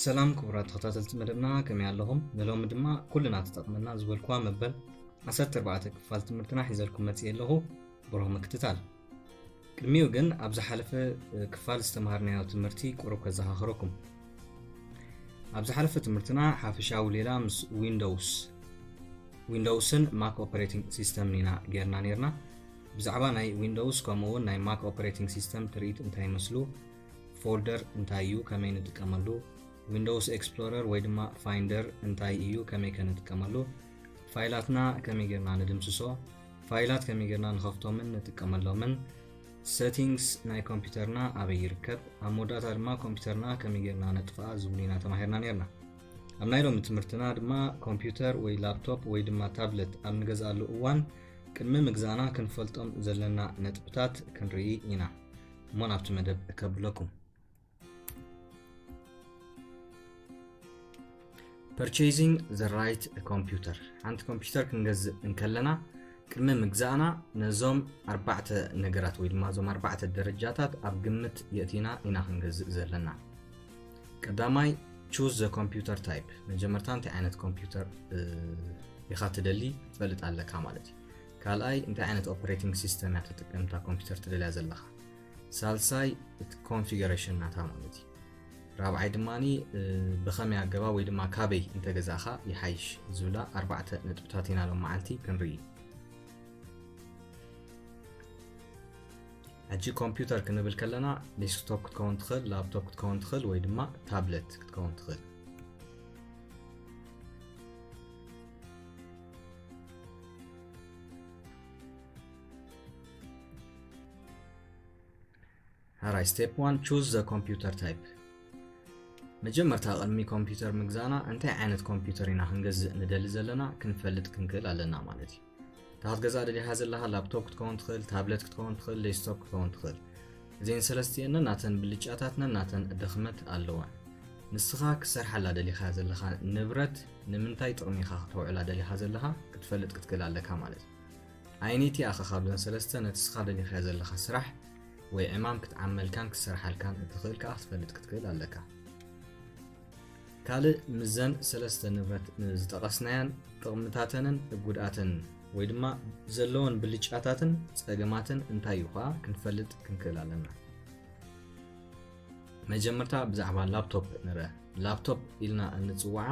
ሰላም ክቡራት ተኸታተልቲ መደብና፣ ከመይ ኣለኹም? ንሎሚ ድማ ኩልና ትጠቕመና ዝበልኩዋ መበል ዓሰርተ ኣርባዕተ ክፋል ትምህርትና ሒዘልኩም መጽእ ኣለኹ። ብሩህ ምክትታል። ቅድሚኡ ግን ኣብ ዝሓለፈ ክፋል ዝተምሃርናዮ ትምህርቲ ቁሩብ ከዘኻኽረኩም። ኣብ ዝሓለፈ ትምህርትና ሓፈሻዊ ሌላ ምስ ዊንዶውስ ዊንዶውስን ማክ ኦፐሬቲንግ ሲስተም ኢና ጌርና ኔርና። ብዛዕባ ናይ ዊንዶውስ ከምኡ እውን ናይ ማክ ኦፐሬቲንግ ሲስተም ትርኢት እንታይ ይመስሉ፣ ፎልደር እንታይ እዩ፣ ከመይ ንጥቀመሉ፣ ዊንዶውስ ኤክስፕሎረር ወይ ድማ ፋይንደር እንታይ እዩ፣ ከመይ ከ ንጥቀመሉ፣ ፋይላትና ከመይ ጌርና ንድምስሶ፣ ፋይላት ከመይ ጌርና ንኸፍቶምን ንጥቀመሎምን፣ ሴቲንግስ ናይ ኮምፒውተርና ኣበይ ይርከብ፣ ኣብ መወዳእታ ድማ ኮምፒውተርና ከመይ ጌርና ነጥፍኣ ዝብሉ ኢና ተማሂርና ኔርና። ኣብ ናይ ሎሚ ትምህርትና ድማ ኮምፒውተር ወይ ላፕቶፕ ወይ ድማ ታብለት ኣብ ንገዝኣሉ እዋን ቅድሚ ምግዛእና ክንፈልጦም ዘለና ነጥብታት ክንርኢ ኢና። እሞ ናብቲ መደብ ከብለኩም። Purchasing the right computer። ሓንቲ ኮምፒውተር ክንገዝእ እንከለና ቅድሚ ምግዛእና ነዞም ኣርባዕተ ነገራት ወይ ድማ እዞም ኣርባዕተ ደረጃታት ኣብ ግምት የእቲና ኢና ክንገዝእ ዘለና። ቀዳማይ፣ choose the computer type። መጀመርታ እንታይ ዓይነት ኮምፒውተር ኢኻ ትደሊ ትፈልጥ ኣለካ ማለት እዩ። ካልኣይ፣ እንታይ ዓይነት ኦፕሬቲንግ ሲስተም እያ ትጥቀም እታ ኮምፒውተር ትደልያ ዘለኻ። ሳልሳይ፣ እቲ ኮንፊገሬሽን ናታ ማለት እዩ። ራብዓይ ድማ ብኸመይ ኣገባብ ወይ ድማ ካበይ እንተገዛእኻ ይሓይሽ ዝብላ ኣርባዕተ ነጥብታት ኢና ሎም መዓልቲ ክንርኢ። ሕጂ ኮምፒውተር ክንብል ከለና ዴስክቶፕ ክትከውን ትኽእል፣ ላፕቶፕ ክትከውን ትኽእል ወይ ድማ ታብለት ክትከውን ትኽእል። ሓራይ step one, choose the computer type። መጀመርታ ቅድሚ ኮምፒውተር ምግዛእና እንታይ ዓይነት ኮምፒውተር ኢና ክንገዝእ ንደሊ ዘለና ክንፈልጥ ክንክእል ኣለና ማለት እዩ። እታ ክትገዝኣ ደሊኻ ዘለኻ ላፕቶፕ ክትከውን ትኽእል፣ ታብለት ክትከውን ትኽእል፣ ዴስክቶፕ ክትከውን ትኽእል። እዘን ሰለስቲኤን ነናተን ብልጫታት ነናተን ድኽመት ኣለወን። ንስኻ ክሰርሓላ ደሊኻ ዘለኻ ንብረት ንምንታይ ጥቕሚ ኢኻ ክተውዕላ ደሊኻ ዘለኻ ክትፈልጥ ክትክእል ኣለካ ማለት እዩ። ኣይነይቲ ኢኻ ካብዘን ሰለስተ ነቲ ስኻ ደሊኻዮ ዘለኻ ስራሕ ወይ ዕማም ክትዓመልካን ክትሰርሓልካን እትኽእል ከኣ ክትፈልጥ ክትክእል ኣለካ። ካልእ ምስዘን ሰለስተ ንብረት ዝጠቐስናያን ጥቕምታተንን ጉድኣተንን ወይ ድማ ዘለወን ብልጫታትን ጸገማትን እንታይ እዩ ከኣ ክንፈልጥ ክንክእል ኣለና። መጀመርታ ብዛዕባ ላፕቶፕ ንርአ። ላፕቶፕ ኢልና እንጽውዓ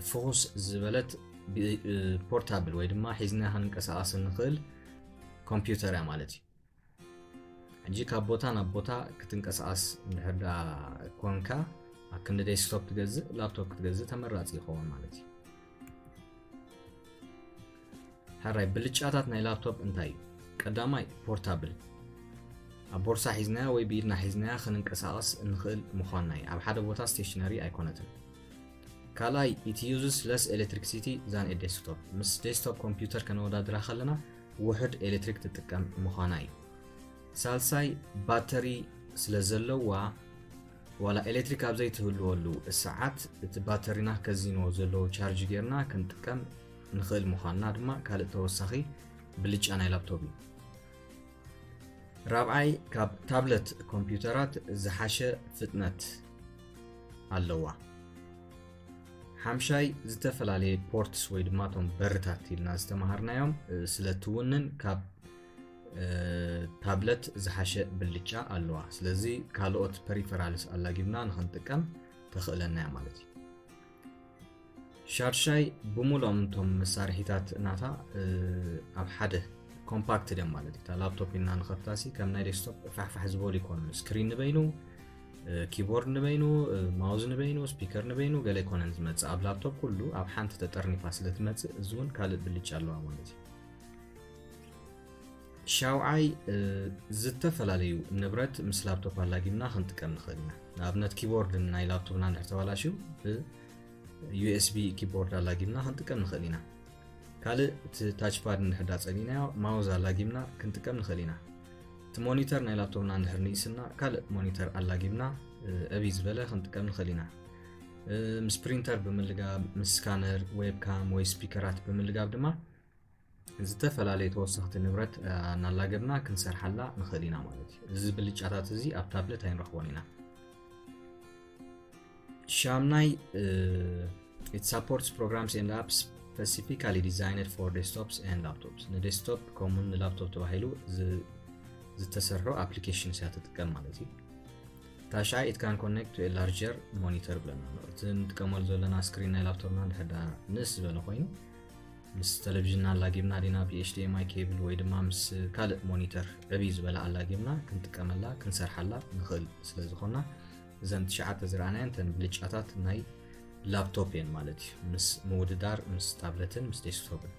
ፍኹስ ዝበለት ፖርታብል ወይ ድማ ሒዝና ክንንቀሳቐስ እንኽእል ኮምፒውተር እያ ማለት እዩ። ሕጂ ካብ ቦታ ናብ ቦታ ክትንቀሳቐስ እንድሕር ደኣ ኮንካ ኣብ ክንዲ ዴስክቶፕ ትገዝእ ላፕቶፕ ክትገዝእ ተመራጺ ይኸውን ማለት እዩ። ሕራይ ብልጫታት ናይ ላፕቶፕ እንታይ እዩ? ቀዳማይ ፖርታብል፣ ኣብ ቦርሳ ሒዝናያ ወይ ብኢድና ሒዝናያ ክንንቀሳቐስ እንኽእል ምዃንና እዩ። ኣብ ሓደ ቦታ ስቴሽነሪ ኣይኮነትን። ካልኣይ it uses less electricity than a desktop፣ ምስ ዴስክቶፕ ኮምፒውተር ከነወዳድራ ከለና ውሑድ ኤሌክትሪክ ትጥቀም ምዃና እዩ። ሳልሳይ ባተሪ ስለ ዘለዋ ዋላ ኤሌክትሪክ ኣብ ዘይትህልወሉ ሰዓት እቲ ባተሪና ከዚንዎ ዘለዎ ቻርጅ ጌርና ክንጥቀም ንኽእል ምዃንና ድማ ካልእ ተወሳኺ ብልጫ ናይ ላፕቶፕ እዩ። ራብዓይ ካብ ታብለት ኮምፒውተራት ዝሓሸ ፍጥነት ኣለዋ። ሓምሻይ ዝተፈላለየ ፖርትስ ወይ ድማ እቶም በርታት ኢልና ዝተማሃርናዮም ስለ ትውንን ካብ ታብለት ዝሓሸ ብልጫ ኣለዋ። ስለዚ ካልኦት ፐሪፈራልስ ኣላጊብና ንኽንጥቀም ተኽእለና እያ ማለት እዩ። ሻድሻይ ብምሉኦም እቶም መሳርሒታት ናታ ኣብ ሓደ ኮምፓክት ድዮም ማለት እዩ። እታ ላፕቶፕ ኢልና ንኸፍታሲ ከም ናይ ዴስክቶፕ ፋሕፋሕ ዝበሉ ይኮኑ። ስክሪን ንበይኑ፣ ኪቦርድ ንበይኑ፣ ማውዝ ንበይኑ፣ ስፒከር ንበይኑ ገለ ኣይኮነን ዝመጽእ። ኣብ ላፕቶፕ ኩሉ ኣብ ሓንቲ ተጠርኒፋ ስለ ትመጽእ እዚ እውን ካልእ ብልጫ ኣለዋ ማለት እዩ። ሻውዓይ ዝተፈላለዩ ንብረት ምስ ላፕቶፕ ኣላጊብና ክንጥቀም ንኽእል ኢና። ንኣብነት ኪቦርድ ናይ ላፕቶፕና እንድሕር ተባላሽዩ ብ ዩ ኤስ ቢ ኪቦርድ ኣላጊብና ክንጥቀም ንኽእል ኢና። ካልእ እቲ ታችፓድ እንድሕር ዳ ጸሊእናዮ ማውዝ ኣላጊብና ክንጥቀም ንኽእል ኢና። እቲ ሞኒተር ናይ ላፕቶፕና እንድሕር ንኢስና ካልእ ሞኒተር ኣላጊብና ዕብይ ዝበለ ክንጥቀም ንኽእል ኢና። ምስ ፕሪንተር ብምልጋብ፣ ምስ ስካነር፣ ዌብካም ወይ ስፒከራት ብምልጋብ ድማ ዝተፈላለዩ ተወሰኽቲ ንብረት እናላገብና ክንሰርሓላ ንኽእል ኢና ማለት እዩ። እዚ ብልጫታት እዚ ኣብ ታብለት ኣይንረኽቦን ኢና። ሻምናይ it supports programs and apps specifically designed for desktops and laptops። ንዴስክቶፕ ከምኡውን ንላፕቶፕ ተባሂሉ ዝተሰርሑ ኣፕሊኬሽንስ እያ ትጥቀም ማለት እዩ። ታሽዓይ it can connect to larger monitor ብለና ኣሎ። እቲ ንጥቀመሉ ዘለና ስክሪን ናይ ላፕቶፕና እንድሕር ንእስ ዝበለ ኮይኑ ምስ ቴሌቪዥንና ኣላጊብና ዲና ብ ኤች ዲ ኤም ኣይ ኬብል ወይ ድማ ምስ ካልእ ሞኒተር ዕብይ ዝበለ ኣላጊብና ክንጥቀመላ ክንሰርሓላ ንኽእል ስለ ዝኾና እዘን ትሽዓተ ዝረኣናየን ተን ብልጫታት ናይ ላፕቶፕ እየን ማለት እዩ። ምስ ምውድዳር ምስ ታብለትን ምስ ዴስክቶፕን።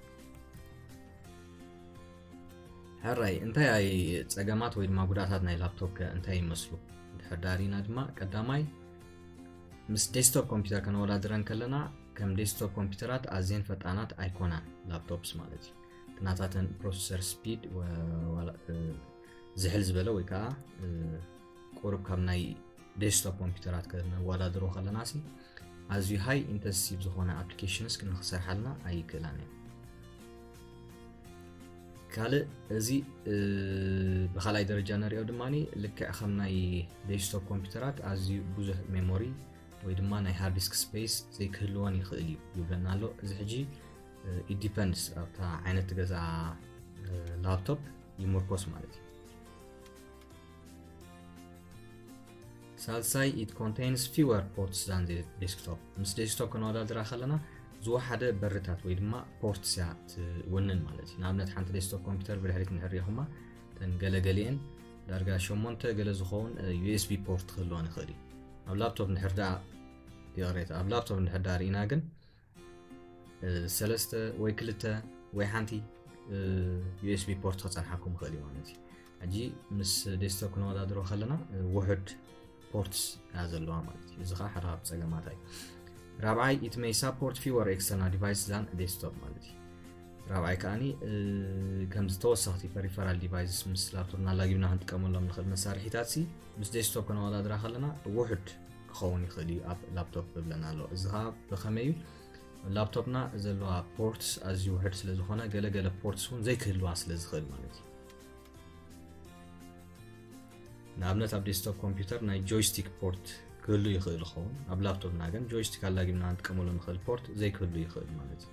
ሕራይ እንታይ ኣይ ጸገማት ወይ ድማ ጉድኣታት ናይ ላፕቶፕ ከ እንታይ ይመስሉ? ድሕር ዳሪና ድማ ቀዳማይ ምስ ዴስክቶፕ ኮምፒውተር ከነወዳድረን ከለና ከም ዴስክቶፕ ኮምፒውተራት ኣዝየን ፈጣናት ኣይኮናን ላፕቶፕስ ማለት እዩ። ናታተን ፕሮሰሰር ስፒድ ዝሕል ዝበለ ወይ ከዓ ቁሩብ ካብ ናይ ዴስክቶፕ ኮምፒውተራት ከነወዳድሮ ከለና ሲ ኣዝዩ ሃይ ኢንተንሲቭ ዝኾነ ኣፕሊኬሽንስ ክንክሰርሓልና ኣይክእላን እየን። ካልእ እዚ ብካልኣይ ደረጃ ንሪኦ ድማ ልክዕ ከም ናይ ዴስክቶፕ ኮምፒውተራት ኣዝዩ ብዙሕ ሜሞሪ ወይ ድማ ናይ ሃርድ ዲስክ ስፔስ ዘይክህልወን ይኽእል እዩ ይብለና ኣሎ። እዚ ሕጂ ኢዲፐንድስ ኣብታ ዓይነት ገዛ ላፕቶፕ ይምርኮስ ማለት እዩ። ሳልሳይ it contains fewer ports than desktop። ምስ ዴስክቶፕ ከነወዳድራ ከለና ዝወሓደ በርታት ወይ ድማ ፖርትስ እያ ትውንን ማለት እዩ። ንኣብነት ሓንቲ ዴስክቶፕ ኮምፒውተር ብድሕሪት ንሕሪኹማ ተን ገለገሊአን ዳርጋ ሸሞንተ ገለ ዝኸውን ዩ ኤስ ቢ ፖርት ክህልወን ይኽእል እዩ። ኣብ ላፕቶፕ ንድሕር ደኣ ይቕሬታ ኣብ ላፕቶፕ ንድሕር ደኣ ርኢና ግን ሰለስተ ወይ ክልተ ወይ ሓንቲ ዩ ኤስ ቢ ፖርት ክፀንሓኩም ይኽእል እዩ ማለት እዩ። ሕጂ ምስ ዴስክቶፕ ክነወዳድሮ ከለና ውሑድ ፖርትስ እያ ዘለዋ ማለት እዩ። እዚ ከዓ ሓደ ካብ ፀገማታ እዩ። ራብዓይ it may support fewer external devices than desktop ማለት እዩ። ራብዓይ ከዓኒ ከምዚ ተወሰኽቲ ፐሪፈራል ዲቫይስስ ምስ ላፕቶፕ እናላጊብና ክንጥቀመሎም ንኽእል መሳርሒታት ሲ ምስ ዴስክቶፕ ከነወዳድራ ከለና ውሑድ ክኸውን ይኽእል እዩ ኣብ ላፕቶፕ ብለና ኣሎ። እዚ ከዓ ብኸመይ እዩ? ላፕቶፕና ዘለዋ ፖርትስ ኣዝዩ ውሕድ ስለ ዝኾነ ገለገለ ፖርትስ እውን ዘይክህልዋ ስለ ዝኽእል ማለት እዩ። ንኣብነት ኣብ ዴስክቶፕ ኮምፒውተር ናይ ጆይስቲክ ፖርት ክህሉ ይኽእል ይኸውን። ኣብ ላፕቶፕና ግን ጆይስቲክ ኣላጊብና ንጥቀመሉ ንኽእል ፖርት ዘይክህሉ ይኽእል ማለት እዩ።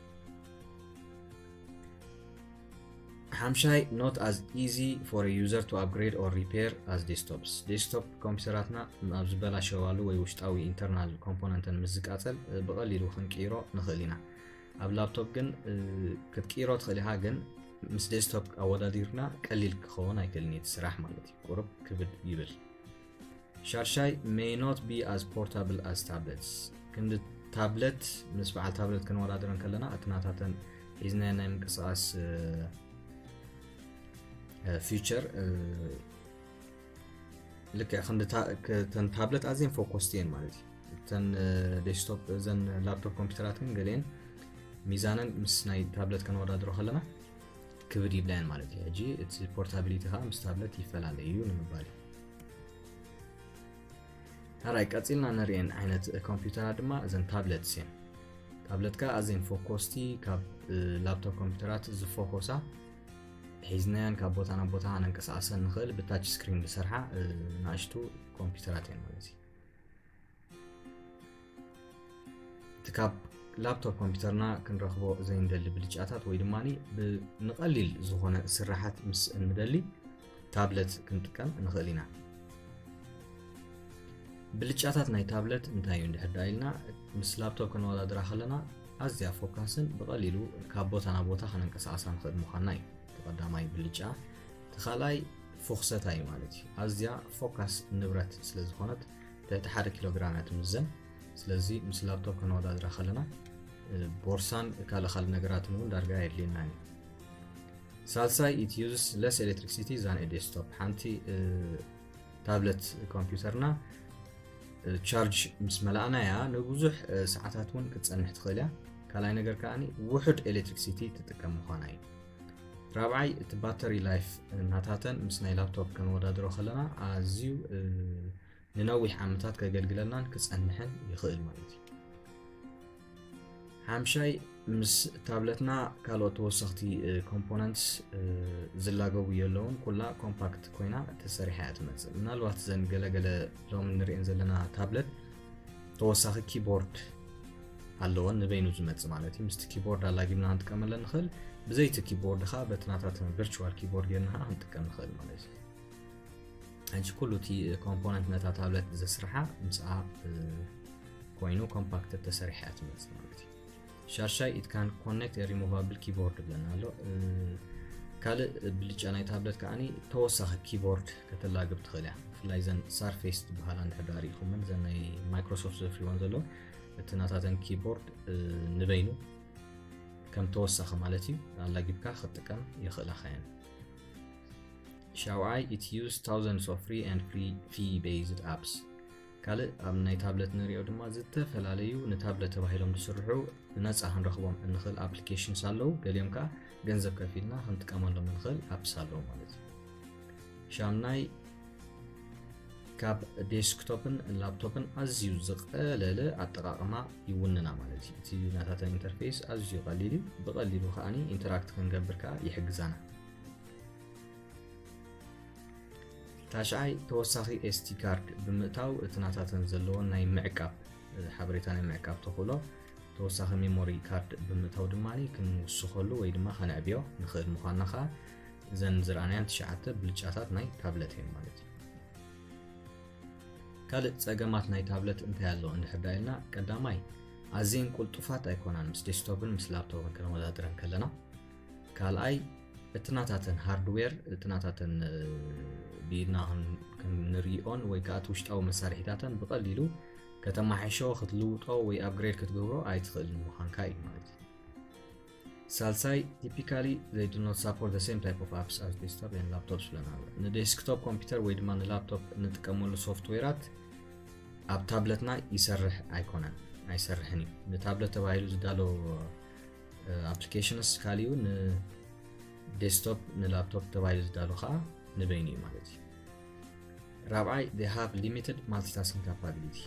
ሓምሻይ not as easy for a user to upgrade or repair as desktops። ዴስክቶፕ ኮምፒውተራትና ኣብ ዝበላሸዋሉ ወይ ውሽጣዊ ኢንተርናል ኮምፖነንተን ምስ ዝቃጸል ብቐሊሉ ክንቅይሮ ንኽእል ኢና። ኣብ ላፕቶፕ ግን ክትቅይሮ ትኽእል ኢኻ፣ ግን ምስ ዴስክቶፕ ኣወዳዲርና ቀሊል ክኸውን ኣይክእልን እዩ እቲ ስራሕ ማለት እዩ። ቁሩብ ክብድ ይብል። ሻድሻይ may not be as portable as tablets። ክንዲ ታብለት ምስ በዓል ታብለት ክንወዳድረን ከለና እቲ ናታተን ሒዝናዮ ናይ ምንቅስቃስ ፊቸር ልክዕ ክንዲ ተን ታብለት ኣዝየን ፎኮስቲ እየን ማለት እዩ። እተን ዴስክቶፕ እዘን ላፕቶፕ ኮምፒውተራት ግን ገሊአን ሚዛነን ምስ ናይ ታብለት ከነወዳድሮ ከለና ክብድ ይብላየን ማለት እዩ። ሕጂ እቲ ፖርታቢሊቲ ከዓ ምስ ታብለት ይፈላለ እዩ ንምባል እዩ። ሕራይ ቀፂልና ንሪኤን ዓይነት ኮምፒውተራት ድማ እዘን ታብለትስ እየን። ታብለት ከዓ ኣዝየን ፎኮስቲ ካብ ላፕቶፕ ኮምፒውተራት ዝፎኮሳ ሒዝናያን ካብ ቦታ ናብ ቦታ ነንቀሳቀሰን ንኽእል ብታች ስክሪን ዝሰርሓ ንኣሽቱ ኮምፒውተራት እየን ማለት እዩ። እቲ ካብ ላፕቶፕ ኮምፒውተርና ክንረኽቦ ዘይንደሊ ብልጫታት ወይ ድማ ንቐሊል ዝኾነ ስራሓት ምስ እንደሊ ታብለት ክንጥቀም ንኽእል ኢና። ብልጫታት ናይ ታብለት እንታይ እዩ እንድሕር ዳ ኢልና ምስ ላፕቶፕ ከነወዳድራ ከለና ኣዝያ ፎካስን ብቐሊሉ ካብ ቦታ ናብ ቦታ ከነንቀሳቐሳ ንኽእል ምዃንና እዩ እቲ ቀዳማይ ብልጫ። እቲ ካልኣይ ፉኽሰታ እዩ ማለት እዩ። ኣዝያ ፎካስ ንብረት ስለ ዝኾነት ትሕቲ ሓደ ኪሎ ግራም እያ ትምዘን። ስለዚ ምስ ላፕቶፕ ከነወዳድራ ከለና ቦርሳን ካልእ ካልእ ነገራትን እውን ዳርጋ የድልየና እዩ። ሳልሳይ it uses less electricity than a desktop። ሓንቲ ታብለት ኮምፒውተርና ቻርጅ ምስ መላእናያ ንብዙሕ ሰዓታት እውን ክትፀንሕ ትኽእል እያ። ካልኣይ ነገር ከዓ ውሑድ ኤሌክትሪክሲቲ ትጥቀም ምዃና እዩ። ራብዓይ እቲ ባተሪ ላይፍ ናታተን ምስ ናይ ላፕቶፕ ከነወዳድሮ ከለና ኣዝዩ ንነዊሕ ዓመታት ከገልግለናን ክፀንሕን ይኽእል ማለት እዩ። ሓምሻይ ምስ ታብለትና ካልኦት ተወሰኽቲ ኮምፖነንትስ ዝላገቡ የለውን። ኩላ ኮምፓክት ኮይና ተሰሪሓ እያ ትመፅእ። ምናልባት ዘን ገለገለ ሎሚ ንሪኤን ዘለና ታብለት ተወሳኺ ኪቦርድ ኣለዎ፣ ንበይኑ ዝመጽእ ማለት እዩ። ምስቲ ኪቦርድ ኣላጊብና ክንጥቀመለን ንኽእል፣ ብዘይቲ ኪቦርድ ኸዓ በቲ ናታተን ቨርቹዋል ኪቦርድ ጌርና ኸዓ ክንጥቀም ንኽእል ማለት እዩ። ሕጂ ኩሉ እቲ ኮምፖነንት ነታ ታብለት ዘስርሓ ምስኣ ኮይኑ ኮምፓክት ተሰሪሓ እያ ትመጽእ ማለት እዩ። ሻድሻይ it can connect removable keyboard ብለና ኣሎ። ካልእ ብልጫ ናይ ታብለት ከዓኒ ተወሳኺ ኪቦርድ ከተላግብ ትኽእል እያ። ብፍላይ ዘን ሳርፌስ ዝበሃላ እንድሕር ሪኢኹመን፣ ዘን ናይ ማይክሮሶፍት ዘፍርይወን ዘሎ፣ እቲ ናታተን ኪቦርድ ንበይኑ ከም ተወሳኺ ማለት እዩ ኣላጊብካ ክትጥቀም የኽእላኻ እየን። ሻውዓይ it use thousands of free and free fee based apps። ካልእ ኣብ ናይ ታብለት ንሪኦ ድማ ዝተፈላለዩ ንታብለት ተባሂሎም ዝስርሑ ብነፃ ክንረኽቦም እንኽእል ኣፕሊኬሽንስ ኣለዉ። ገሊኦም ከዓ ገንዘብ ከፊልና ክንጥቀመሎም እንኽእል ኣፕስ ኣለዉ ማለት እዩ። ሻምናይ ካብ ዴስክቶፕን ላፕቶፕን ኣዝዩ ዝቐለለ ኣጠቓቕማ ይውንና ማለት እዩ። እቲ ናታተን ኢንተርፌስ ኣዝዩ ቀሊል እዩ። ብቐሊሉ ከዓኒ ኢንተራክት ክንገብር ከዓ ይሕግዛና። ታሽዓይ ተወሳኺ ኤስዲ ካርድ ብምእታው እቲ ናታተን ዘለዎን ናይ ምዕቃብ ሓበሬታ ናይ ምዕቃብ ተኽእሎ ተወሳኺ ሜሞሪ ካርድ ብምእታው ድማ ክንውስኸሉ ወይ ድማ ከነዕብዮ ንኽእል ምዃንና ከዓ እዘን ዝረኣናያን ትሽዓተ ብልጫታት ናይ ታብለት እየን ማለት እዩ። ካልእ ጸገማት ናይ ታብለት እንታይ ኣሎ እንድሕር ዳ ኢልና፣ ቀዳማይ ኣዝየን ቁልጡፋት ኣይኮናን ምስ ዴስክቶፕን ምስ ላፕቶፕን ከነወዳድረን ከለና። ካልኣይ እቲ ናታተን ሃርድዌር፣ እቲ ናታተን ብኢድና ክንሪኦን ወይ ከዓ እቲ ውሽጣዊ መሳርሒታተን ብቐሊሉ ከተማሓይሾ ክትልውጦ ወይ ኣፕግሬድ ክትገብሮ ኣይትኽእልን ምዃንካ እዩ ማለት እዩ። ሳልሳይ typically they do not support the same type of apps as desktop and laptops ብለና ኣሎ። ንዴስክቶፕ ኮምፒውተር ወይ ድማ ንላፕቶፕ እንጥቀመሉ ሶፍትዌራት ኣብ ታብለትና ይሰርሕ ኣይኮነን፣ ኣይሰርሕን እዩ። ንታብለት ተባሂሉ ዝዳሎ ኣፕሊኬሽንስ ካሊኡ ንዴስክቶፕ ንላፕቶፕ ተባሂሉ ዝዳሎ ከዓ ንበይኑ እዩ ማለት እዩ። ራብዓይ they have limited multitasking capability።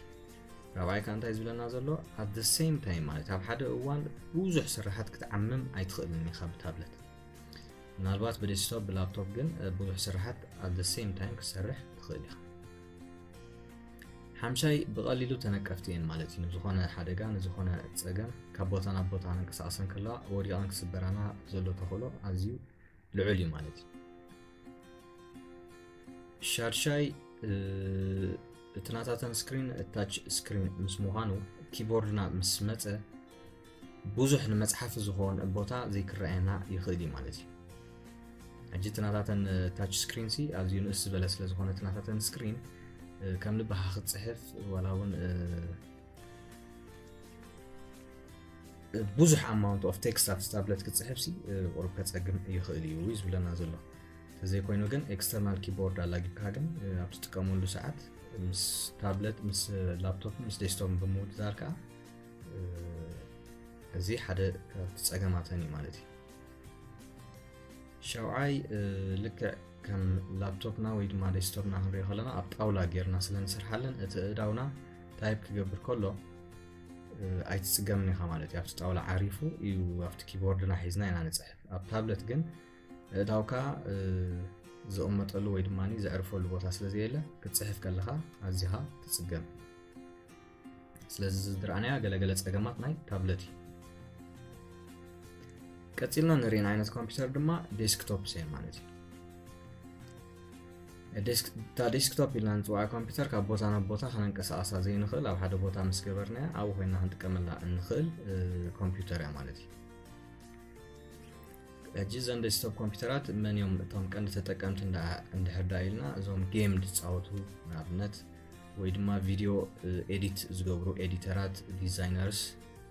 ራብዓይ ከዓ እንታይ ዝብለና ዘሎ፣ at the same time ማለት ኣብ ሓደ እዋን ብዙሕ ስራሓት ክትዓምም ኣይትኽእልን ኢኻ ብታብለት። ምናልባት ብዴስክቶፕ ብላፕቶፕ ግን ብዙሕ ስራሓት at the same time ክትሰርሕ ትኽእል ኢኻ። ሓምሻይ ብቐሊሉ ተነቀፍቲ እየን ማለት እዩ። ንዝኾነ ሓደጋ ንዝኾነ ጸገም ካብ ቦታ ናብ ቦታ ክንንቀሳቐሰን ከለዋ ወዲቐን ክስበራና ዘሎ ተኽእሎ ኣዝዩ ልዑል እዩ ማለት እዩ። ሻድሻይ እቲ ናታተን ስክሪን ታች ስክሪን ምስ ምዃኑ ኪቦርድና ምስ መጸ ብዙሕ ንመጽሓፊ ዝኾን ቦታ ዘይክረኣየና ይኽእል እዩ ማለት እዩ። ሕጂ እቲ ናታተን ታች ስክሪን ሲ ኣዝዩ ንእስ ዝበለ ስለ ዝኾነ እቲ ናታተን ስክሪን ከም ልብኻ ክትጽሕፍ ዋላ እውን ብዙሕ amount of text ኣብቲ ታብለት ክትጽሕፍ ሲ ቁሩብ ከጸግም ይኽእል እዩ እዩ ዝብለና ዘሎ። ተዘይኮይኑ ግን ኤክስተርናል ኪቦርድ ኣላጊብካ ግን ኣብ ትጥቀመሉ ሰዓት ምስ ታብለት ምስ ላፕቶፕ ምስ ዴስክቶፕ ብምውድዳር ከዓ እዚ ሓደ ካብቲ ጸገማተን እዩ ማለት እዩ። ሻውዓይ ልክዕ ከም ላፕቶፕና ወይ ድማ ዴስክቶፕና ክንሪኦ ከለና ኣብ ጣውላ ጌርና ስለ ንሰርሓለን እቲ እእዳውና ታይፕ ክገብር ከሎ ኣይትጽገምን ኢኻ ማለት እዩ። ኣብቲ ጣውላ ዓሪፉ እዩ ኣብቲ ኪቦርድና ሒዝና ኢና ንጽሕፍ። ኣብ ታብለት ግን እእዳውካ ዝቕመጠሉ ወይ ድማ ዘዕርፈሉ ቦታ ስለ ዘየለ ክትጽሕፍ ከለኻ ኣዚኻ ትጽገም። ስለዚ ዝረኣናያ ገለገለ ጸገማት ናይ ታብለት እዩ። ቀጺልና ንሪእን ዓይነት ኮምፒውተር ድማ ዴስክቶፕ እየን ማለት እዩ። እታ ዴስክቶፕ ኢልና ንጽውዓ ኮምፒውተር ካብ ቦታ ናብ ቦታ ከነንቀሳቐሳ ዘይንኽእል ኣብ ሓደ ቦታ ምስ ገበርናያ ኣብኡ ኮይና ክንጥቀመላ እንኽእል ኮምፒውተር እያ ማለት እዩ። ሕጂ እዘን ዴስክቶፕ ኮምፒውተራት መን እዮም እቶም ቀንዲ ተጠቀምቲ እንድሕር ዳ ኢልና እዞም ጌም ዝፃወቱ ንኣብነት ወይ ድማ ቪድዮ ኤዲት ዝገብሩ ኤዲተራት፣ ዲዛይነርስ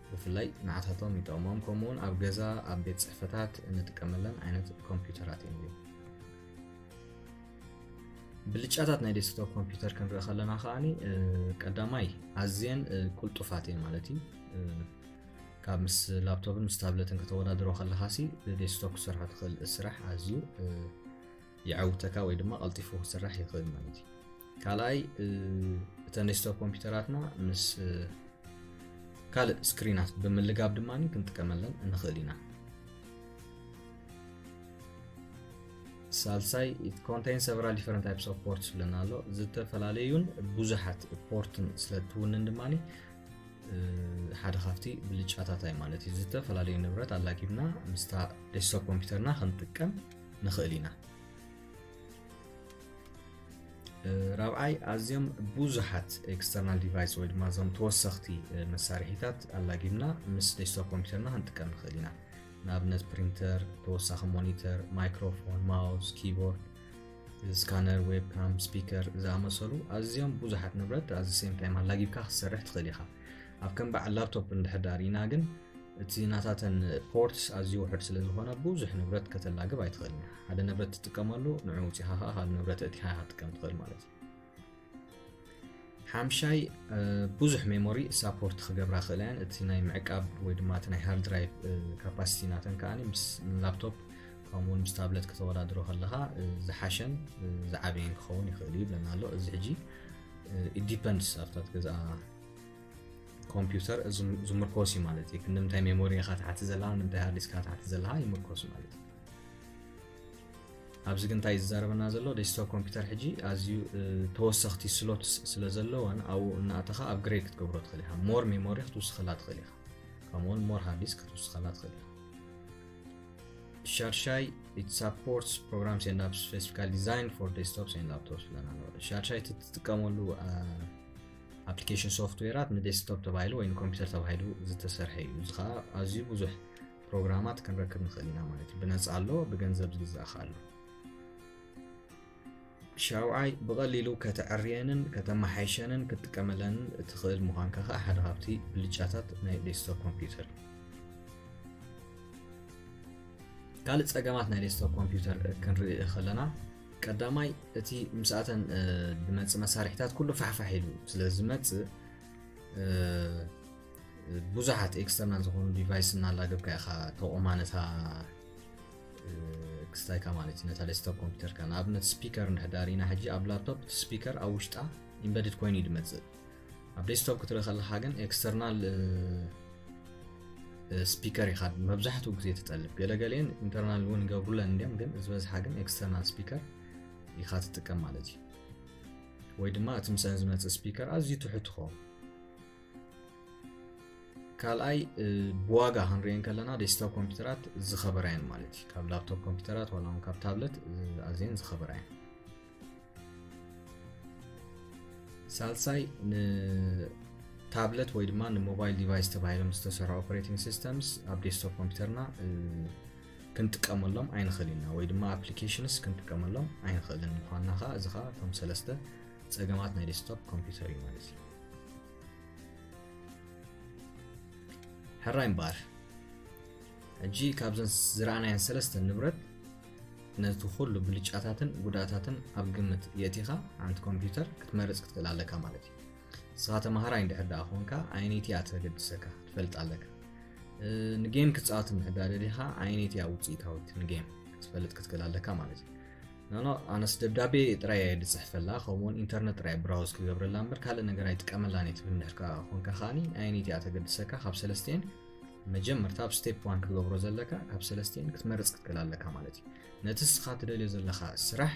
ብፍላይ ንዓታቶም ይጠቕሞም። ከምኡውን ኣብ ገዛ ኣብ ቤት ፅሕፈታት እንጥቀመለን ዓይነት ኮምፒውተራት እዮም። ብልጫታት ናይ ዴስክቶፕ ኮምፒውተር ክንርኢ ከለና ከዓኒ ቀዳማይ ኣዝየን ቁልጡፋት እየን ማለት እዩ። ካብ ምስ ላፕቶፕን ምስ ታብለትን ከተወዳድሮ ከለኻ ሲ ብዴስክቶፕ ክሰርሖ ትኽእል ስራሕ ኣዝዩ ይዓውተካ ወይ ድማ ቀልጢፉ ክስራሕ ይኽእል ማለት እዩ። ካልኣይ እተን ዴስክቶፕ ኮምፒውተራትና ምስ ካልእ ስክሪናት ብምልጋብ ድማ ክንጥቀመለን ንኽእል ኢና። ሳልሳይ it contains several different types of ports ዝብለና ኣሎ። ዝተፈላለዩን ብዙሓት ፖርትን ስለ ትውንን ድማ ሓደ ካብቲ ብልጫታታይ ማለት እዩ። ዝተፈላለዩ ንብረት ኣላጊብና ምስታ ዴስክቶፕ ኮምፒውተርና ክንጥቀም ንኽእል ኢና። ራብዓይ፣ ኣዝዮም ብዙሓት external device ወይ ድማ እዞም ተወሰኽቲ መሳርሒታት ኣላጊብና ምስ ዴስክቶፕ ኮምፒውተርና ክንጥቀም ንኽእል ኢና። ንኣብነት ፕሪንተር፣ ተወሳኺ ሞኒተር፣ ማይክሮፎን፣ ማውስ፣ ኪቦርድ፣ ስካነር፣ ዌብካም፣ ስፒከር ዝኣመሰሉ ኣዝዮም ብዙሓት ንብረት at the same time ኣላጊብካ ክትሰርሕ ትኽእል ኢኻ። ኣብ ከም በዓል ላፕቶፕ እንድሕር ዳር ኢና ግን እቲ ናታተን ፖርትስ ኣዝዩ ውሑድ ስለ ዝኾነ ብዙሕ ንብረት ከተላግብ ኣይትኽእልን። ሓደ ንብረት ትጥቀመሉ ንዑ ውፂኻ ከዓ ካልእ ንብረት እቲኻ ክትጥቀም ትኽእል ማለት እዩ። ሓምሻይ፣ ብዙሕ ሜሞሪ ሳፖርት ክገብራ ክእላ እየን። እቲ ናይ ምዕቃብ ወይ ድማ እቲ ናይ ሃርድ ድራይቭ ካፓሲቲ ናተን ከዓ ምስ ላፕቶፕ ከምኡውን ምስ ታብለት ከተወዳድሮ ከለኻ ዝሓሸን ዝዓበየን ክኸውን ይኽእል እዩ ብለና ኣሎ። እዚ ሕጂ ኢት ዲፐንድስ ኣብታ ትገዝኣ ኮምፒውተር ዝምርኮስ እዩ ማለት እዩ። ክንዲ ምንታይ ሜሞሪ ኢኻ ትሓቲ ዘለኻ፣ ንምንታይ ሃርድ ዲስክ ኢኻ ትሓቲ ዘለኻ ይምርኮስ ማለት እዩ። ኣብዚ ግን እንታይ እዩ ዝዛረበና ዘሎ? ዴስክቶፕ ኮምፒውተር ሕጂ ኣዝዩ ተወሰኽቲ ስሎትስ ስለ ዘለወን ኣብኡ እናእተኻ ኣፕግሬድ ክትገብሮ ትኽእል ኢኻ። ሞር ሜሞሪ ክትውስኸላ ትኽእል ኢኻ። ከምኡውን ሞር ሃርድ ዲስክ ክትውስኸላ ትኽእል ኢኻ። ሻድሻይ፣ it supports programs and apps specifically designed for desktops and laptops ብለና ኣሎ። ሻድሻይ እቲ ትጥቀመሉ ኣፕሊኬሽን ሶፍትዌራት ንዴስክቶፕ ተባሂሉ ወይ ንኮምፒውተር ተባሂሉ ዝተሰርሐ እዩ። እዚ ከዓ ኣዝዩ ብዙሕ ፕሮግራማት ክንረክብ ንኽእል ኢና ማለት እዩ። ብነፃ ኣሎ፣ ብገንዘብ ዝግዛእ ከዓ ኣሎ። ሻውዓይ፣ ብቐሊሉ ከተዕርየንን ከተመሓይሸንን ክትጥቀመለንን እትኽእል ምዃንካ ከዓ ሓደ ካብቲ ብልጫታት ናይ ዴስክቶፕ ኮምፒውተር እዩ። ካልእ ጸገማት ናይ ዴስክቶፕ ኮምፒውተር ክንርኢ ከለና፣ ቀዳማይ እቲ ምስኣተን ዝመጽእ መሳርሒታት ኩሉ ፋሕፋሕ ኢሉ ስለ ዝመጽእ ብዙሓት ኤክስተርናል ዝኾኑ ዲቫይስ እናላገብካ ኢኻ ተቑማ ነታ ክስታይካ ማለት እዩ፣ ነታ ዴስክቶፕ ኮምፒውተርካ። ንኣብነት ስፒከር እንድሕር ዳር ኢና ሕጂ ኣብ ላፕቶፕ እቲ ስፒከር ኣብ ውሽጣ ኢምበድድ ኮይኑ እዩ ዝመጽእ። ኣብ ዴስክቶፕ ክትርኢ ከለኻ ግን ኤክስተርናል ስፒከር ኢኻ መብዛሕትኡ ግዜ ትጠልብ። ገለገሊአን ኢንተርናል እውን ይገብሩለን እንዲዮም፣ ግን ዝበዝሓ ግን ኤክስተርናል ስፒከር ኢኻ ትጥቀም ማለት እዩ። ወይ ድማ እቲ ምስአን ዝመጽእ ስፒከር ኣዝዩ ትሑት ይኸውን። ካልኣይ ብዋጋ ክንሪኦ ከለና ዴስክቶፕ ኮምፒውተራት ዝኸበራ እየን ማለት እዩ። ካብ ላፕቶፕ ኮምፒውተራት ዋላ እውን ካብ ታብለት ኣዝየን ዝኸበራ እየን። ሳልሳይ ንታብለት ወይ ድማ ንሞባይል ዲቫይስ ተባሂሎም ዝተሰርሑ ኦፕሬቲንግ ሲስተምስ ኣብ ዴስክቶፕ ኮምፒውተርና ክንጥቀመሎም ኣይንኽእል ኢና ወይ ድማ ኣፕሊኬሽንስ ክንጥቀመሎም ኣይንኽእልን ምዃንና ከዓ እዚ ከዓ እቶም ሰለስተ ጸገማት ናይ ዴስክቶፕ ኮምፒውተር እዩ ማለት እዩ። ሕራይ እምበኣር ሕጂ ካብዘን ዝረኣናየን ሰለስተ ንብረት ነቲ ኩሉ ብልጫታትን ጉድኣታትን ኣብ ግምት የእቲኻ ሓንቲ ኮምፒውተር ክትመርጽ ክትክእል ኣለካ ማለት እዩ። ንስኻ ተማሃራይ እንድሕር ደኣ ኮንካ ኣየነይቲ እያ ተገድሰካ ክትፈልጥ ኣለካ። ንጌም ክትጻወት እንድሕር ደኣ ደሊኻ ኣየነይቲ እያ ውጽኢታዊት ንጌም ክትፈልጥ ክትክእል ኣለካ ማለት እዩ። ኖኖ ኣነስ ደብዳቤ ጥራይ እየ ዝጽሕፈላ ከምኡውን ኢንተርነት ጥራይ ብራውዝ ክገብረላ እምበር ካልእ ነገር ኣይጥቀመላን እየ ትብል እንድሕር ኮንካ ከዓኒ ኣየነይቲ እያ ተገድሰካ ካብ ሰለስቲኤን መጀመርታ ኣብ ስቴፕ ዋን ክትገብሮ ዘለካ ካብ ሰለስቲኤን ክትመርጽ ክትክእል ኣለካ ማለት እዩ። ነቲ ንስኻ ትደልዮ ዘለኻ ስራሕ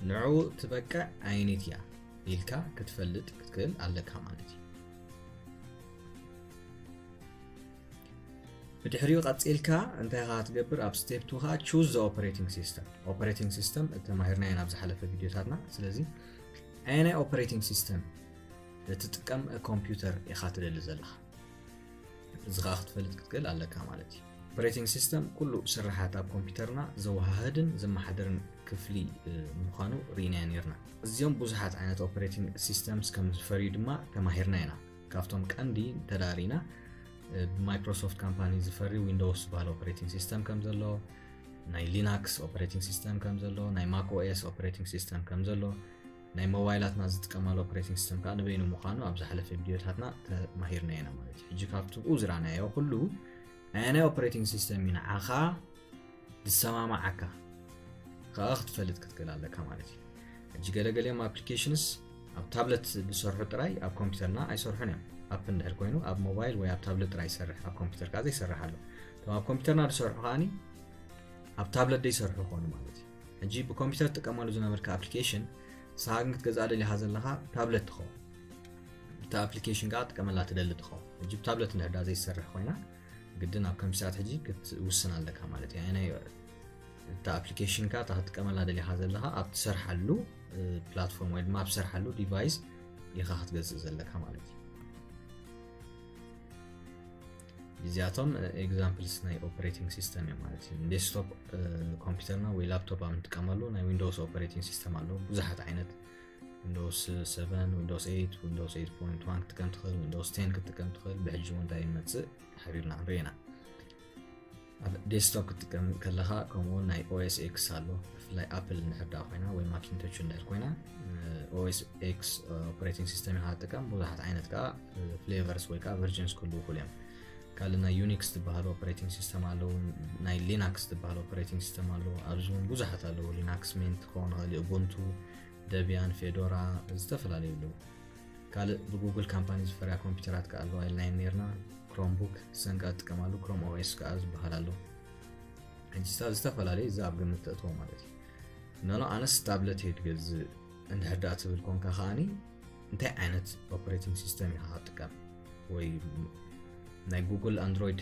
ንዕኡ ትበቅዕ ኣየነይቲ እያ ኢልካ ክትፈልጥ ክትክእል ኣለካ ማለት እዩ። ብድሕሪኡ ቀጺልካ እንታይ ኢኻ ክትገብር? ኣብ ስቴፕ ቱ ኸዓ ቹዝ ዘ ኦፐሬቲንግ ሲስተም። ኦፐሬቲንግ ሲስተም ተማሂርናዮ ናብ ዝሓለፈ ቪድዮታትና። ስለዚ ኣየናይ ኦፐሬቲንግ ሲስተም እትጥቀም ኮምፒውተር ኢኻ ትደሊ ዘለኻ? እዚ ኸዓ ክትፈልጥ ክትክእል ኣለካ ማለት እዩ። ኦፐሬቲንግ ሲስተም ኩሉ ስራሓት ኣብ ኮምፒውተርና ዘወሃህድን ዘመሓድርን ክፍሊ ምዃኑ ርኢናዮ ነርና። እዚኦም ብዙሓት ዓይነት ኦፐሬቲንግ ሲስተምስ ከም ዝፈርዩ ድማ ተማሂርና ኢና። ካብቶም ቀንዲ እንተዳሪና ብማይክሮሶፍት ካምፓኒ ዝፈሪ ዊንዶውስ ዝበሃል ኦፐሬቲንግ ሲስተም ከም ዘሎ፣ ናይ ሊናክስ ኦፐሬቲንግ ሲስተም ከም ዘሎ፣ ናይ ማክ ኦኤስ ኦፐሬቲንግ ሲስተም ከም ዘሎ፣ ናይ ሞባይላትና ዝጥቀማሉ ኦፐሬቲንግ ሲስተም ከዓ ንበይኑ ምዃኑ ኣብ ዝሓለፈ ቪድዮታትና ተማሂርና ኢና ማለት እዩ። ሕጂ ካብቲ ብኡ ዝረኣናዮ ኩሉ ናይ ኣየናይ ኦፐሬቲንግ ሲስተም እዩ ንዓኻ ዝሰማማዓካ ከዓ ክትፈልጥ ክትክእል ኣለካ ማለት እዩ። ሕጂ ገለገሊኦም ኣፕሊኬሽንስ ኣብ ታብለት ዝሰርሑ ጥራይ ኣብ ኮምፒውተርና ኣይሰርሑን እዮም። ኣፕ እንድሕር ኮይኑ ኣብ ሞባይል ወይ ኣብ ታብለት ጥራይ ይሰርሕ፣ ኣብ ኮምፒውተር ከዓ ዘይሰርሕ ኣሎ። እቶም ኣብ ኮምፒውተርና ዝሰርሑ ከዓኒ ኣብ ታብለት ዘይሰርሑ ይኾኑ ማለት እዩ። ሕጂ ብኮምፒውተር ትጥቀመሉ ዝነበርካ ኣፕሊኬሽን ንስኻ ግን ክትገዝኣ ደሊኻ ዘለኻ ታብለት ትኸውን። እታ ኣፕሊኬሽን ከዓ ጥቀመላ ትደሊ ትኸውን። ሕጂ ብታብለት እንድሕዳ ዘይሰርሕ ኮይና ግድን ኣብ ከምሲኣት ሕጂ ክትውስን ኣለካ ማለት እዩ። ናይ እታ ኣፕሊኬሽን ከዓ እታ ክትጥቀመላ ደሊኻ ዘለኻ ኣብ ትሰርሓሉ ፕላትፎርም ወይ ድማ ኣብ ትሰርሓሉ ዲቫይስ ኢኻ ክትገዝእ ዘለካ ማለት እዩ። እዚኣቶም ኤግዛምፕልስ ናይ ኦፕሬቲንግ ሲስተም እዮም ማለት እዩ። ዴስክቶፕ ኮምፒውተርና ወይ ላፕቶፕ ኣብ ንጥቀመሉ ናይ ዊንዶውስ ኦፕሬቲንግ ሲስተም ኣለዉ። ብዙሓት ዓይነት ዊንዶውስ ሰቨን፣ ዊንዶውስ ኤይት፣ ዊንዶውስ ኤይት ፖይንት ዋን ክትጥቀም ትኽእል፣ ዊንዶውስ ቴን ክትጥቀም ትኽእል። ብሕጂ እውን እንታይ ይመፅእ ሓቢርና ክንርኢ ኢና። ኣብ ዴስክቶፕ ክትጥቀም ከለኻ ከምኡ ናይ ኦኤስ ኤክስ ኣሎ። ብፍላይ ኣፕል እንድሕር ደኣ ኮይና ወይ ማኪንቶች እንድሕር ኮይና ኦኤስ ኤክስ ኦፕሬቲንግ ሲስተም ኢኻ ትጥቀም። ብዙሓት ዓይነት ከዓ ፍሌቨርስ ወይ ከዓ ቨርዥንስ ክህልዉ ይኽእሉ እዮም። ካልእ ናይ ዩኒክስ ዝበሃሉ ኦፕሬቲንግ ሲስተም ኣለዉ። ናይ ሊናክስ ዝበሃሉ ኦፕሬቲንግ ሲስተም ኣለዉ። ኣብዚ እውን ብዙሓት ኣለዉ። ሊናክስ ሚንት ክኸውን ይኽእል እዩ፣ ኡቡንቱ፣ ደቢያን፣ ፌዶራ፣ ዝተፈላለዩ ኣለዉ። ካልእ ብጉግል ካምፓኒ ዝፈርያ ኮምፒውተራት ከዓ ኣለዋ ኢልና ኢና ነይርና። ክሮምቡክ ሰንቃ ዝጥቀማሉ ክሮም ኦኤስ ከዓ ዝበሃል ኣሎ። ሕጂ ስታ ዝተፈላለዩ እዚ ኣብ ግምት ተእትዎ ማለት እዩ። ኖኖ ኣነስ ታብለት እየ ዝገዝእ እንድሕር ደኣ ትብል ኮንካ ከዓኒ እንታይ ዓይነት ኦፕሬቲንግ ሲስተም ኢኻ ክትጥቀም? ወይ ናይ ጉግል ኣንድሮይድ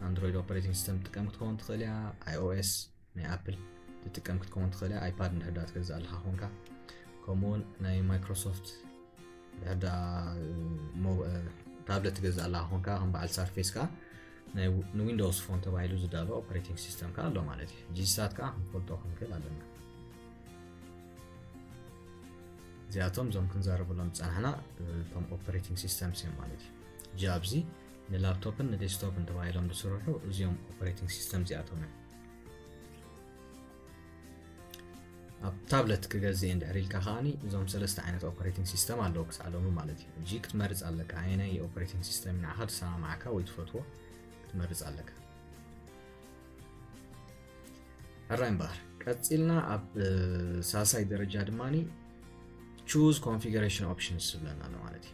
ኣንድሮይድ ኦፕሬቲንግ ሲስተም ትጥቀም ክትከውን ትኽእል እያ። ኣይኦኤስ ናይ ኣፕል ትጥቀም ክትከውን ትኽእል እያ። ኣይፓድ እንድሕር ደኣ ትገዝእ ኣለኻ ኮንካ፣ ከምኡውን ናይ ማይክሮሶፍት እንድሕር ደኣ ሞ- ታብለት ትገዝእ ኣለኻ ኮንካ ከም በዓል ሳርፌስ ከዓ ናይ ንዊንዶውስ ፎን ተባሂሉ ዝዳሎ ኦፕሬቲንግ ሲስተም ከዓ ኣሎ ማለት እዩ። ሕጂ ንሳት ከዓ ክንፈልጦ ክንክእል ኣለና። እዚኣቶም እዞም ክንዛረበሎም ዝፀናሕና እቶም ኦፕሬቲንግ ሲስተምስ እዮም ማለት እዩ። ሕጂ ኣብዚ ንላፕቶፕን ንዴስክቶፕን ተባሂሎም ዝስርሑ እዚኦም ኦፕሬቲንግ ሲስተም እዚኣቶም እዮም። ኣብ ታብለት ክገዝእ እንድሕር ኢልካ ከዓኒ እዞም ሰለስተ ዓይነት ኦፕሬቲንግ ሲስተም ኣለዉ ክሳዕ ሎሚ ማለት እዩ። ሕጂ ክትመርፅ ኣለካ ኣየናይ ኦፕሬቲንግ ሲስተም ንዓኻ ዝሰማማዓካ ወይ ትፈትዎ ክትመርፅ ኣለካ። ሕራይ እምበኣር ቀፂልና ኣብ ሳልሳይ ደረጃ ድማ choose configuration options ዝብለና ኣሎ ማለት እዩ።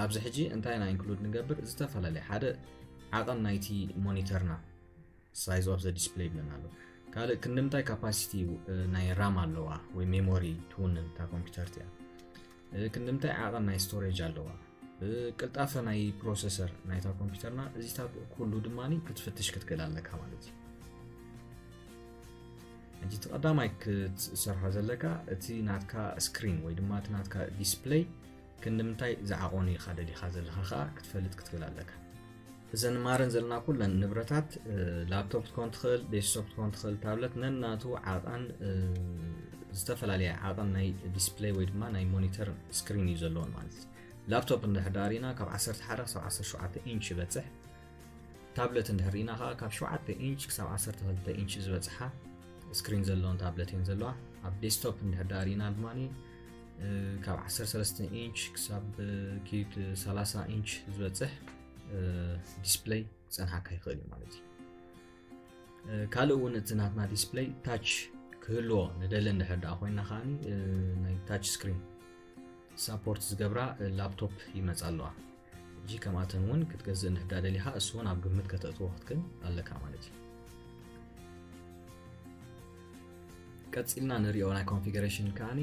ኣብዚ ሕጂ እንታይ ኢና ኢንክሉድ ንገብር? ዝተፈላለየ ሓደ ዓቐን ናይቲ ሞኒተርና size of the display ይብለና ኣሎ። ካልእ ክንዲ ምንታይ ካፓሲቲ ናይ ራም ኣለዋ ወይ ሜሞሪ ትውንን እታ ኮምፒውተር እቲኣ፣ ክንዲ ምንታይ ዓቐን ናይ ስቶሬጅ ኣለዋ፣ ቅልጣፈ ናይ ፕሮሰሰር ናይታ ኮምፒውተርና፣ እዚታት ኩሉ ድማ ክትፍትሽ ክትክእል ኣለካ ማለት እዩ። ሕጂ እቲ ቀዳማይ ክትሰርሖ ዘለካ እቲ ናትካ ስክሪን ወይ ድማ እቲ ናትካ ዲስፕሌይ ክንዲ ምንታይ ዝዓቐኑ ኢኻ ደሊኻ ዘለኻ ከዓ ክትፈልጥ ክትክእል ኣለካ። እዘን ንማረን ዘለና ኩለን ንብረታት ላፕቶፕ ትኮን ትኽእል፣ ዴስክቶፕ ትኮን ትኽእል፣ ታብለት ነናቱ ዓቐን ዝተፈላለየ ዓቐን ናይ ዲስፕሌይ ወይ ድማ ናይ ሞኒተር ስክሪን እዩ ዘለዎን ማለት እዩ። ላፕቶፕ እንድሕር ዳኣ ርኢና ካብ ዓሰርተ ሓደ ክሳብ ዓሰርተ ሸውዓተ ኢንች ይበፅሕ። ታብለት እንድሕር ርኢና ከዓ ካብ ሸውዓተ ኢንች ክሳብ ዓሰርተ ክልተ ኢንች ዝበፅሓ ስክሪን ዘለዎን ታብለት እየን ዘለዋ። ኣብ ዴስክቶፕ እንድሕር ዳኣ ርኢና ድማ ካብ ዓሰርተ ሰለስተ ኢንች ክሳብ ኪድ ሰላሳ ኢንች ዝበፅሕ ዲስፕሌይ ክፀንሓካ ይኽእል እዩ ማለት እዩ። ካልእ እውን እቲ ናትና ዲስፕሌይ ታች ክህልዎ ንደሊ እንድሕር ደኣ ኮይና ከዓኒ ናይ ታች ስክሪን ሳፖርት ዝገብራ ላፕቶፕ ይመፃ ኣለዋ። ሕጂ ከምኣተን እውን ክትገዝእ እንድሕር ደኣ ደሊኻ እሱ እውን ኣብ ግምት ከተእትዎ ክትክእል ኣለካ ማለት እዩ። ቀፂልና ንሪኦ ናይ ኮንፊግሬሽን ከዓኒ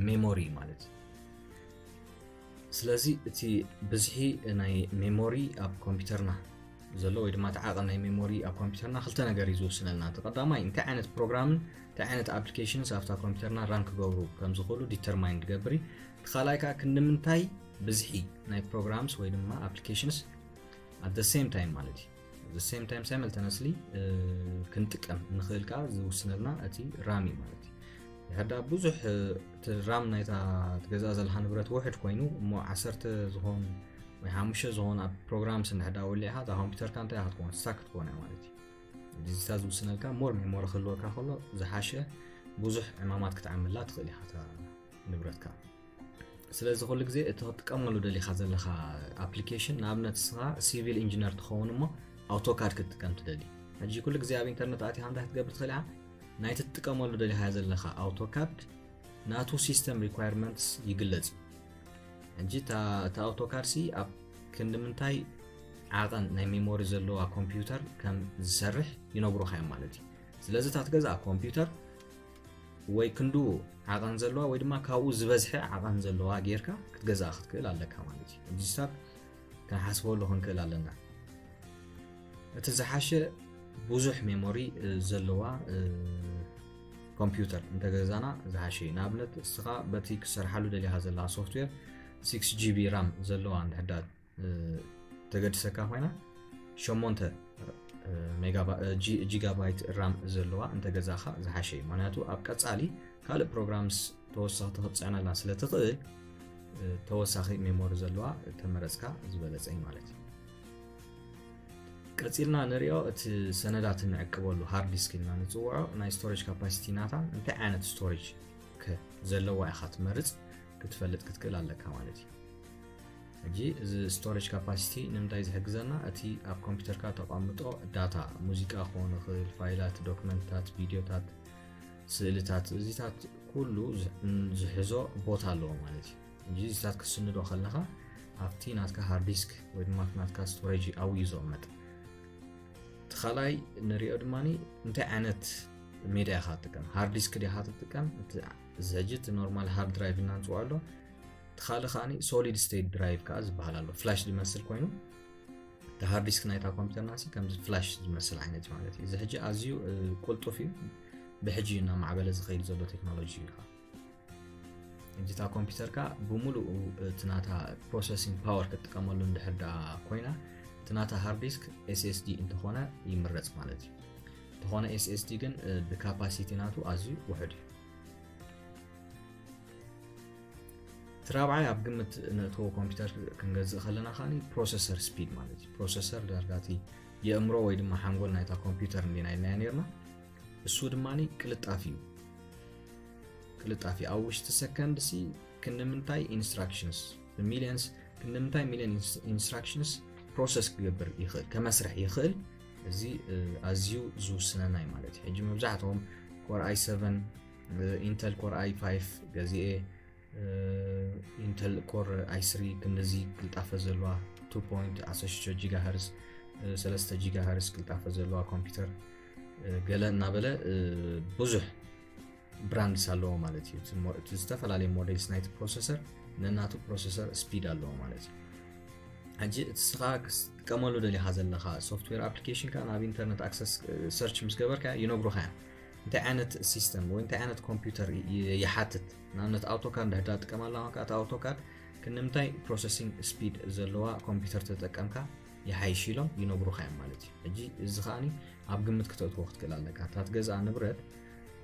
ሜሞሪ ማለት እዩ። ስለዚ እቲ ብዝሒ ናይ ሜሞሪ ኣብ ኮምፒውተርና ዘሎ ወይ ድማ እቲ ዓቐን ናይ ሜሞሪ ኣብ ኮምፒውተርና ክልተ ነገር እዩ ዝውስነልና። እቲ ቀዳማይ እንታይ ዓይነት ፕሮግራምን እንታይ ዓይነት ኣፕሊኬሽንስ ኣብታ ኮምፒውተርና ራን ክገብሩ ከም ዝኽእሉ ዲተርማይን ዝገብር እዩ። እቲ ካልኣይ ከዓ ክንዲ ምንታይ ብዝሒ ናይ ፕሮግራምስ ወይ ድማ ኣፕሊኬሽንስ at the same time ማለት እዩ። At the same time simultaneously ክንጥቀም ንኽእል ከዓ ዝውስነልና እቲ ራም እዩ ማለት እዩ። ድሕር ደኣ ብዙሕ እቲ ራም ናይታ ትገዝኣ ዘለኻ ንብረት ውሕድ ኮይኑ እሞ ዓሰርተ ዝኾኑ ወይ ሓሙሽተ ዝኾኑ ኣብ ፕሮግራምስ እንድሕር ደኣ ወሊዕኻ እታ ኮምፒውተርካ እንታይ ክትከውን ስታክ ክትከውን እያ ማለት እዩ። ዲጂታ ዝውስነልካ ሞር ሜሞሪ ክህልወካ ከሎ ዝሓሸ ብዙሕ ዕማማት ክትዓምላ ትኽእል ኢኻ እታ ንብረትካ። ስለዚ ኩሉ ግዜ እቲ ክትጥቀመሉ ደሊኻ ዘለኻ ኣፕሊኬሽን ንኣብነት ንስኻ ሲቪል ኢንጂነር ትኸውን እሞ ኣውቶካድ ክትጥቀም ትደሊ። ሕጂ ኩሉ ግዜ ኣብ ኢንተርነት ኣቲኻ እንታይ ክትገብር ትኽእል ኢኻ? ናይቲ ትጥቀመሉ ደሊኻ ዘለኻ ኣውቶካድ ናቱ ሲስተም ሪኳየርመንትስ ይግለጽ እዩ። ሕጂ እታ ኣውቶካድ ሲ ኣብ ክንዲ ምንታይ ዓቐን ናይ ሜሞሪ ዘለዋ ኮምፒውተር ከም ዝሰርሕ ይነግሩኻ እዮም ማለት እዩ። ስለዚ እታ ትገዝኣ ኮምፒውተር ወይ ክንድኡ ዓቐን ዘለዋ ወይ ድማ ካብኡ ዝበዝሐ ዓቐን ዘለዋ ጌርካ ክትገዝኣ ክትክእል ኣለካ ማለት እዩ። እዚታት ክንሓስበሉ ክንክእል ኣለና። እቲ ዝሓሸ ብዙሕ ሜሞሪ ዘለዋ ኮምፒውተር እንተገዛና ዝሓሸ እዩ። ንኣብነት እስኻ በቲ ክሰርሓሉ ደሊኻ ዘለኻ ሶፍትዌር ሲክስ ጂቢ ራም ዘለዋ እንድሕዳ ተገድሰካ ኮይና ሸሞንተ ሜጋባይት ራም ዘለዋ እንተገዛኻ ዝሓሸ እዩ። ምክንያቱ ኣብ ቀፃሊ ካልእ ፕሮግራምስ ተወሳኺ ክትፅዕነላ ስለ ትኽእል ተወሳኺ ሜሞሪ ዘለዋ ተመረፅካ ዝበለፀ እዩ ማለት እዩ። ቀፂልና ንሪኦ እቲ ሰነዳት እንዕቅበሉ ሃርድ ዲስክ ኢልና ንፅውዖ ናይ ስቶሬጅ ካፓሲቲ ናታ እንታይ ዓይነት ስቶሬጅ ከ ዘለዋ ኢኻ ትመርፅ ክትፈልጥ ክትክእል ኣለካ ማለት እዩ። ሕጂ እዚ ስቶሬጅ ካፓሲቲ ንምንታይ ዝሕግዘና? እቲ ኣብ ኮምፒውተርካ ተቐምጦ ዳታ፣ ሙዚቃ ክኾን ይኽእል፣ ፋይላት፣ ዶክመንትታት፣ ቪዲዮታት፣ ስእልታት፣ እዚታት ኩሉ ዝሕዞ ቦታ ኣለዎ ማለት እዩ። ሕጂ እዚታት ክስንዶ ከለኻ ኣብቲ ናትካ ሃርድ ዲስክ ወይ ድማ ናትካ ስቶሬጅ ኣብኡ እዩ ዝቕመጥ። እቲ ካልኣይ ንሪኦ ድማ እንታይ ዓይነት ሜድያ ኢኻ ትጥቀም? ሃርድ ዲስክ ዲኻ ትጥቀም? እዚ ሕጂ እቲ ኖርማል ሃርድ ድራይቭ እናንፅዋ ኣሎ። እቲ ካልእ ከዓኒ ሶሊድ ስቴት ድራይቭ ከዓ ዝበሃል ኣሎ። ፍላሽ ዝመስል ኮይኑ እቲ ሃርድ ዲስክ ናይታ ኮምፒውተርና ሲ ከምዚ ፍላሽ ዝመስል ዓይነት ማለት እዩ። እዚ ሕጂ ኣዝዩ ቁልጡፍ እዩ። ብሕጂ እዩ እናማዕበለ ዝኸይድ ዘሎ ቴክኖሎጂ እዩ። ሕጂ እታ ኮምፒውተርካ ብምሉኡ እቲ ናታ ፕሮሰሲንግ ፓወር ክትጥቀመሉ እንድሕር ደኣ ኮይና እቲ ናታ ሃርድ ዲስክ ኤስኤስዲ እንተኾነ ይምረፅ ማለት እዩ። እንተኾነ ኤስኤስዲ ግን ብካፓሲቲ ናቱ ኣዝዩ ውሑድ እዩ። እቲ ራብዓይ ኣብ ግምት ነእትዎ ኮምፒውተር ክንገዝእ ከለና ከዓኒ ፕሮሰሰር ስፒድ ማለት እዩ። ፕሮሰሰር ዳርጋ እቲ የእምሮ ወይ ድማ ሓንጎል ናይታ ኮምፒውተር እንዲና ኢልናዮ ነርና። እሱ ድማ ቅልጣፍ እዩ። ቅልጣፍ እዩ። ኣብ ውሽጢ ሰከንድ ሲ ክንምንታይ ኢንስትራክሽንስ ብሚሊየንስ ክንምንታይ ሚሊየን ኢንስትራክሽንስ ፕሮሰስ ክገብር ይኽእል ከመስርሕ ይኽእል። እዚ ኣዝዩ ዝውስነና እዩ ማለት እዩ። ሕጂ መብዛሕትኦም ኮር ኣይ ሰቨን ኢንተል ኮር ኣይ ፋይቭ ገዚኤ ኢንተል ኮር ኣይ ስሪ ክንድዚ ቅልጣፈ ዘለዋ ቱ ፖይንት ዓሰርተ ሽዱሽተ ጂጋሃርስ ሰለስተ ጂጋሃርስ ቅልጣፈ ዘለዋ ኮምፒውተር ገለ እናበለ ብዙሕ ብራንድስ ኣለዎ ማለት እዩ። እቲ ዝተፈላለዩ ሞዴልስ ናይቲ ፕሮሰሰር ነናቱ ፕሮሰሰር ስፒድ ኣለዎ ማለት እዩ። ሕጂ እቲ ስኻ ክትጥቀመሉ ደሊኻ ዘለኻ ሶፍትዌር ኣፕሊኬሽን ከኣ ናብ ኢንተርነት ኣክሰስ ሰርች ምስ ገበርካ ይነግሩኻ እዮም። እንታይ ዓይነት ሲስተም ወይ እንታይ ዓይነት ኮምፒውተር ይሓትት? ንኣብነት ኣውቶካድ እንድሕዳ ጥቀም ኣለኻ፣ እቲ ኣውቶካድ ክንምንታይ ፕሮሰሲንግ ስፒድ ዘለዋ ኮምፒውተር ተጠቀምካ ይሓይሽ ኢሎም ይነግሩኻ እዮም ማለት እዩ። ሕጂ እዚ ከኣኒ ኣብ ግምት ክተእትዎ ክትክእል ኣለካ። እታ ትገዝኣ ንብረት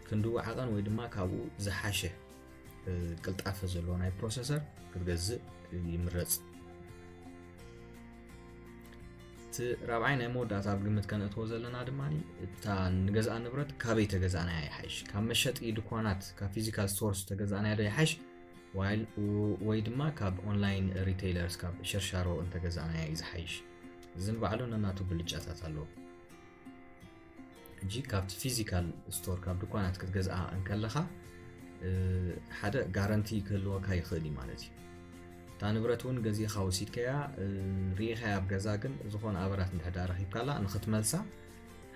ክንድኡ ዓቐን ወይ ድማ ካብኡ ዝሓሸ ቅልጣፈ ዘለዎ ናይ ፕሮሰሰር ክትገዝእ ይምረፅ። እቲ ራብዓይ ናይ መወዳእታ ኣብ ግምት ከነእትዎ ዘለና ድማ እታ ንገዝኣ ንብረት ካበይ ተገዛእናያ ይሓይሽ? ካብ መሸጢ ድኳናት ካብ ፊዚካል ስቶርስ ተገዛእናያ ዶ ይሓይሽ? ወይ ድማ ካብ ኦንላይን ሪቴይለርስ ካብ ሸርሻሮ እንተገዛእናያ እዩ ዝሓይሽ? እዚ ንባዕሉ ነናቱ ብልጫታት ኣለዎ። ሕጂ ካብቲ ፊዚካል ስቶር ካብ ድኳናት ክትገዝኣ እንከለኻ ሓደ ጋረንቲ ክህልወካ ይኽእል እዩ ማለት እዩ። እታ ንብረት እውን ገዚእኻ ወሲድካያ ርኢኻያ ኣብ ገዛ ግን ዝኾነ ኣበራት እንድሕዳ ረኺብካላ ንኽትመልሳ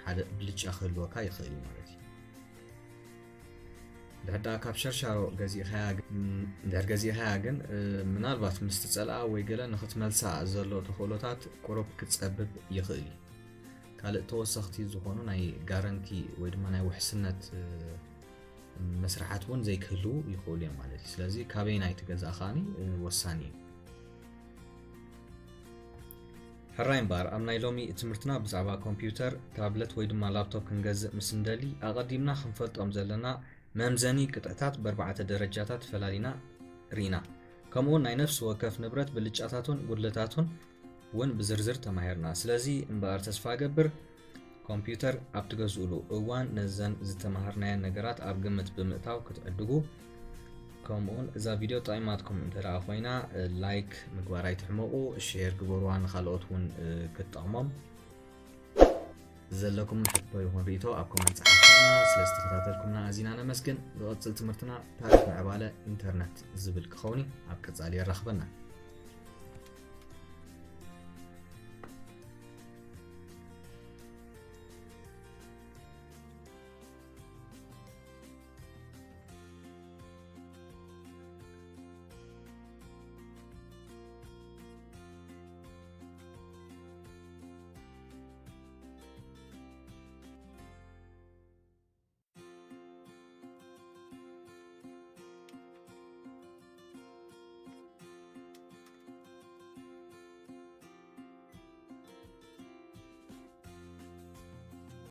ሓደ ብልጫ ክህልወካ ይኽእል እዩ ማለት እዩ። እንድሕዳ ካብ ሸርሻሮ ገዚእኻያ እንድሕር ገዚእኻያ ግን ምናልባት ምስ ትጸልኣ ወይ ገለ ንኽትመልሳ ዘሎ ተኽእሎታት ቁሩብ ክጸብብ ይኽእል እዩ። ካልእ ተወሰኽቲ ዝኾኑ ናይ ጋረንቲ ወይ ድማ ናይ ውሕስነት መስርሓት እውን ዘይክህልዉ ይኽእሉ እዮም ማለት እዩ። ስለዚ ካበይ ናይ ትገዛእ ከዓኒ ወሳኒ እዩ። ሕራይ እምበኣር ኣብ ናይ ሎሚ ትምህርትና ብዛዕባ ኮምፒውተር፣ ታብለት ወይ ድማ ላፕቶፕ ክንገዝእ ምስ እንደሊ ኣቐዲምና ክንፈልጦም ዘለና መምዘኒ ቅጥዕታት በርባዕተ ደረጃታት ፈላሊና ርኢና። ከምኡውን ናይ ነፍሲ ወከፍ ንብረት ብልጫታቱን ጉድለታቱን እውን ብዝርዝር ተማሂርና። ስለዚ እምበኣር ተስፋ እገብር ኮምፒውተር ኣብ ትገዝኡሉ እዋን ነዘን ዝተማሃርናየን ነገራት ኣብ ግምት ብምእታው ክትዕድጉ፣ ከምኡውን እዛ ቪድዮ ጠቒማትኩም እንተ ደኣ ኮይና ላይክ ምግባር ኣይትሕመቑ፣ ሼር ግበርዋ ንኻልኦት እውን ክትጠቕሞም። ዘለኩም ሕቶ ይኹን ርእይቶ ኣብ ኮመንት ጸሓፉና። ስለ ዝተኸታተልኩምና ኣዚና ነመስግን። ዝቐጽል ትምህርትና ታሪኽ ምዕባለ ኢንተርነት ዝብል ክኸውን እዩ። ኣብ ቀጻሊ የራኽበና።